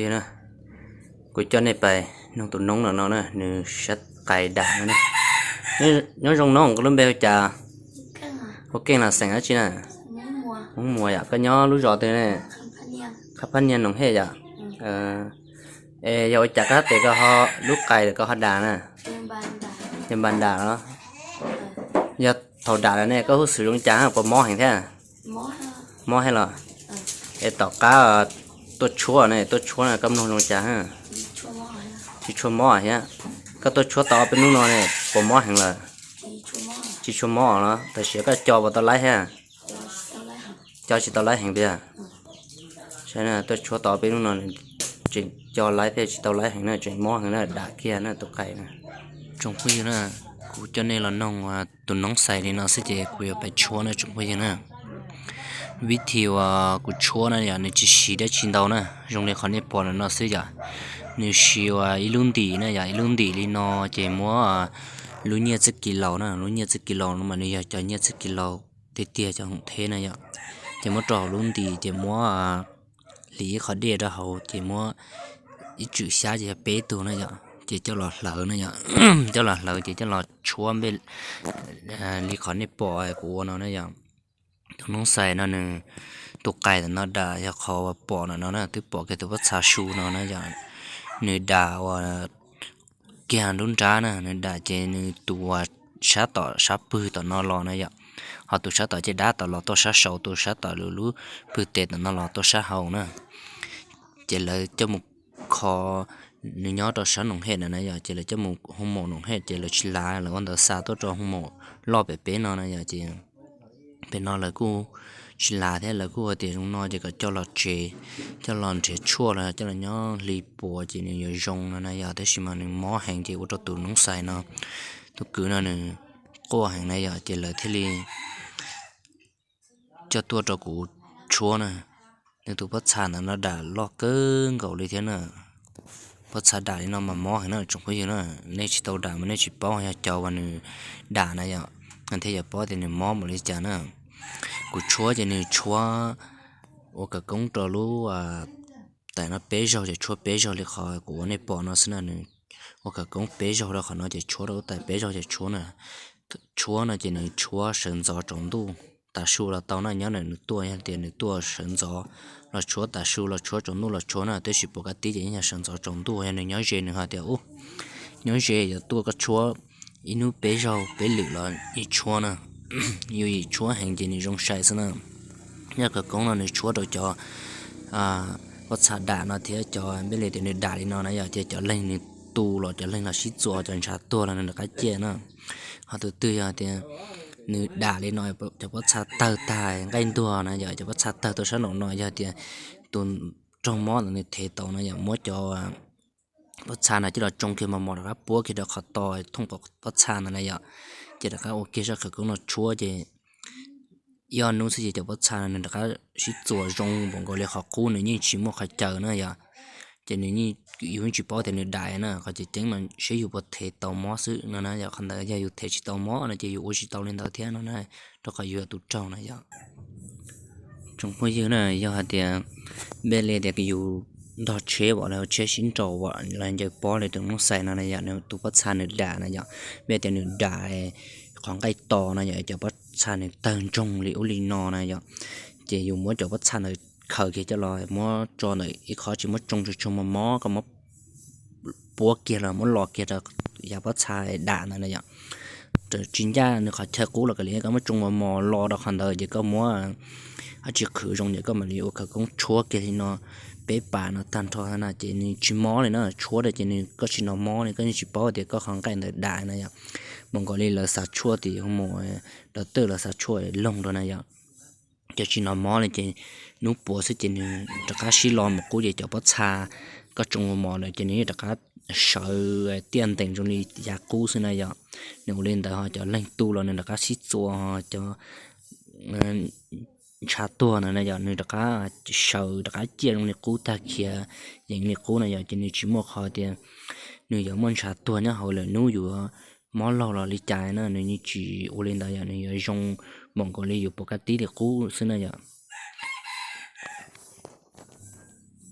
Yog na, kuv coj nej pais noog tus noob no no na, nws sab qais dam no na. Nyob zoo noob, koj lub npe hu cas? Hu Keej los xeem dab tsi na? Hmoob Muas yom. Koj nyob lub zos twg ne? Khab Phab Niag Noom Hej yom. Es yog ua cas koj tes koj ho, lub qais koj ho dam na? Yog npas dam los? Yog thaum dam lawm ne koj huj xwm zoo cas, puas mob heev thiab? Mob thiab los? Es tom qab tuaj tshuab ne, tuaj tshuab no koj mloog zoo cas? Tsis tshua mob thiab. Koj tuaj tshuab tau ob peb hnub no ne, puas mob heev lawm? Tsis tshua mob los? Tam sim koj co puas tau laib thiab? Co tsis tau laib heev tiag. Saib na, tuaj tshuab tau ob peb hnub no nws tseem co laib thiab tsis tau laib heev na, tseem mob heev na, dam kiag na tus qais na. Tsoom phooj ywg na, kuv coj nej los noog tus noob xais li no xwb ces kuv yuav pais tshuab na tsoom phooj ywg na. Vib thib uas kuv tshuab na yom, nws tsis siv dab tsi ntau na, zoo li qhov nej pom no xwb yom. Nws siv uas ib lub ntim na yom, ib lub ntim li no ces muab lub nyiaj txwj kis laus na, lub nyiaj txwj kis laus no mas nws yog cov nyiaj txwj kis laus tiag tiag, cov hoom theb na yom. Ces muab rau hauv lub ntim ces muab hliv ib qho dej rau hauv ces muab ib tswm xyab ces yog peb tug na yom, ces coj los hlawv na yom. Coj los hlawv ces coj los tshuab npe li qhov nej pom kuv ua no na yom. Tus noob xais no nws, tus qais ntawm no dam yog qhov uas pom ntawm no na, twb pom kiag tus pob txha su no na yom. Nws dam uas kiag lub nrab na, nws dam ces nws tus uas sab tom sab pwg tom no los na yom, ho tus sab tom caj dab tom los tuaj sab saud, tus sab tom lub pwg tes tom no los tuaj sab hauv na. Ces lawv coj mus kho, nws nyob rau sab Noom Hej na na yom, ces lawv coj mus hoo maum Noom Hej ces lawv tsis lav, lawv ua ntawv xa tuaj rau hoo maum loj pem peb no na yom. Ces pem no lawv kuj tsis lav thiab, lawv kuj hais tias zoo no ces kom coj los tsev, coj los nrhiav tshuaj los coj los nyob hli puav ces nws yuav zoo no na yom. Tab sis mas nws mob heev ces ua rau tus noob xais no, tus kwv no nws quaj heev na yom, ces lawv thiaj li coj tuaj rau kuv tshuab na. Nws tus pob txha ntawd no dam loj kawg nkaus li thiab na. Pob txha dam li no mas mob heev na tsoom phooj ywg na. Nej tsis tau dam mas nej tsis paub, yog cov uas nws dam na yom, thiaj yuav paub tias nws mob npaum li cas na. Kuv tshuab ces nws tshuab ua kawv koob rau lub, tam no peb zaug ces tshuab peb zaug li qhov kuv ua nej pom no xwb na. Nws ua kawv koob peb zaug rau qhov no ces tshuab rau lub tais peb zaug ces tshuab na. Tshuab no ces nws tshuab sawv ntxov tsaus ntuj, tav su los tau na, nyob nws tuaj, yog tias nws tuaj sawv ntxov los tshuab, tav su los tshuab, tsaus ntuj los tshuab na, tab sis pom kab tib ces yeej yog sawv ntxov tsaus ntuj. Yog nws nyob ze nws hais tias, ub, nyob ze yuav tuaj koj tshuab ib hnub peb zaug peb lwm los yeej tshuab na. Yus yim tshuab heev ces nws zoo sai xwb na. Nyob kawv koob no nws tshuab rau cov pob txha dam no thiab cov npej li tias nws dam li no na yom, ces cov leeg nws tu los cov leeg los sib txuas, cov ntshav tuag los nws rov qab ciaj na. Ho tus twg yog tias nws dam li no cov pob txha tawg tag nqaij ntuag na yom, cov pob txha tawg tuaj sab nraum no yog tias tus raug mob ntawd nws thev tau na yom, muab cov pob txha no coj los tsoo kiag mos mos rov qab puab kiag rau qhov to thooj pob txha ntawd na yom, ces rov qab ua kiag zaj kawv koob no tshuab ces ib ob hnub xwb ces cov pob txha no nws rov qab sib txuas zoo npaum nkaus li qhov qub, nws yeej tsis muaj qhov caws na yom. Ces nws, yus yeej tsis paub tias nws dam na, qhov tseem ceeb mas saib yus puas thev tau mob xwb no na yom. Qhov ntawd yog yus thev tsis tau mob no ces yus ua tsis tau li ntawd thiab no na, rau qhov yus yog tus raug na yom. Tsoom phooj ywg na, yog hais tias npej li tias yus ntog tsheb as, los tsheb sib nraus as, los ncaws pob li tus noob xais no na yom, tus pob txha nws dam na yom, npej tias nws dam qhov nqaij to na yom, cov pob txha nws tawg ntsoog li ub li no na yom, ces yus muab cov pob txha ntawd khaws kiag coj los muab tso ntawm ib qho, tsis muab tsoo tsuag tsuag mos mos, koj muab puab kiag los muab los kiag rau yav pob txha dam ntawd na yom. Tsis ncaj nws qhov chaw qub los kav liam, koj muab tsoo mos mos los rau qhov ntawd ces koj muab dab tsi qhwv zoo ces koj mam li ua khawv koob tshuab kiag li no peb pas no tag nrho na ces nws tsis mob li na. Tshuab rau ces nws, koj tsis hnov mob li, koj yeej tsis paub tias koj qhov nqaij ntawd dam na yom. Npaum nkaus li lawv xav tshuaj tim hu mus, dov twj lawv xav tshuaj loog rau na yom. Ces tsis hnov mob li ces hnub puav xwb ces nws rov qab sib lo mus qub ces cov pob txha koj tsoo mos mos lawm ces nws yeej rov qab sawv tiaj ntees zoo li yav qub xwb na yom. Nws ua li ntawd ho cov leeg tu los nws rov qab sib txuas, cov ntshav tuag ntawd na yom, nws rov qab sawv rov qab ciaj zoo li qub tag khiav, yeej li qub na yom. Ces nws tsis muaj qhov tias nws yuav muaj ntshav tuag nyob hauv lawm, hnub yuav mob laug los li cas na, nws yeej tsis ua li ntawd yom, nws yuav zoo npaum nkaus li yus pom kab tib li qub xwb na yom.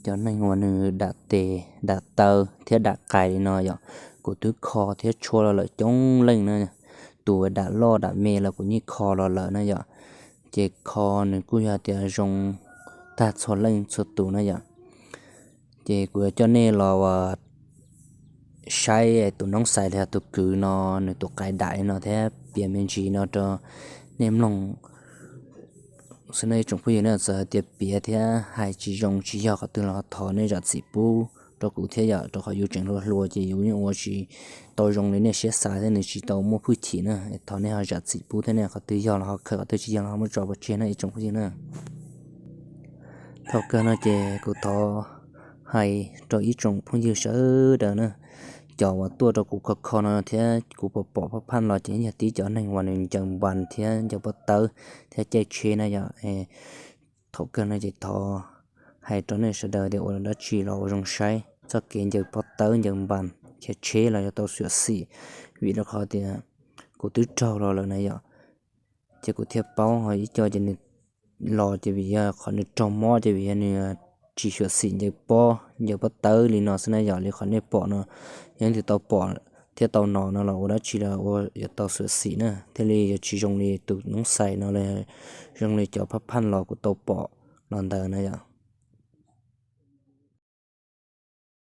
cov neeg uas nws dam tes, dam taw thiab dam qais li no yom, kuv twb kho thiab tshuab los lawm coob leej na. Tus dam loj dam me los kuv yeej kho los lawm na yom. Ces kho nws kuj yog tias zoo tag txhua leej txhua tus na yom. Ces kuv yuav coj nej los saib tus noob xais los yog tus kwv no, nws tus qais dam li no thiab piav me ntsis no rau nej mloog xwb na ib tsoom phooj ywg na. Txawm tias piav thiab hais tsis zoo tsis yog qhov twg los thov nej zam txim pub rau kuv thiab yom, rau qhov yus tseem hluas hluas ces yus yeej ua tsis tau zoo li nej siab xav thiab nws tsis tau muaj hwj chim na. Thov nej ho zam txim pub thiab nej qhov twg yog los ho khawm, qhov twg tsis yog los ho muab tso pov tseg na ib tsoom phooj ywg na. Thaum kawg no ces kuv thov hais rau ib tsoom phooj ywg sawv daws na, cov uas tuaj rau kuv kho kho no thiab kuv pom pom phaj phaj los ces yog tib cov neeg uas nws ncaws npas thiab ncaws pob tawb thiab caij tsheb na yom. Thaum kawg no ces thov hais rau nej sawv daws tias ua dab tsi los ua zoo saib txoj kev ncaws pob tawb ncaws npas khiav tsheb los yuav tau xyuam xim, vim rau qhov tias kuv twb raug los lawm na yom. Ces kuv thiaj paub ho ib co ces nws los ces vim yog qhov nws raug mob ces vim yog nws tsis xyuam xim ncaws pob ncaws pob tawb li no xwb na yom. Li qhov nej pom no, yog leej twg tau pom thiab tau hnov no los ua dab tsi los ua yuav tau xyuam xim na, thiaj li yuav tsis zoo li tus noob xais no los zoo li cov phaj phaj los kuv tau pom los ntawd na yom.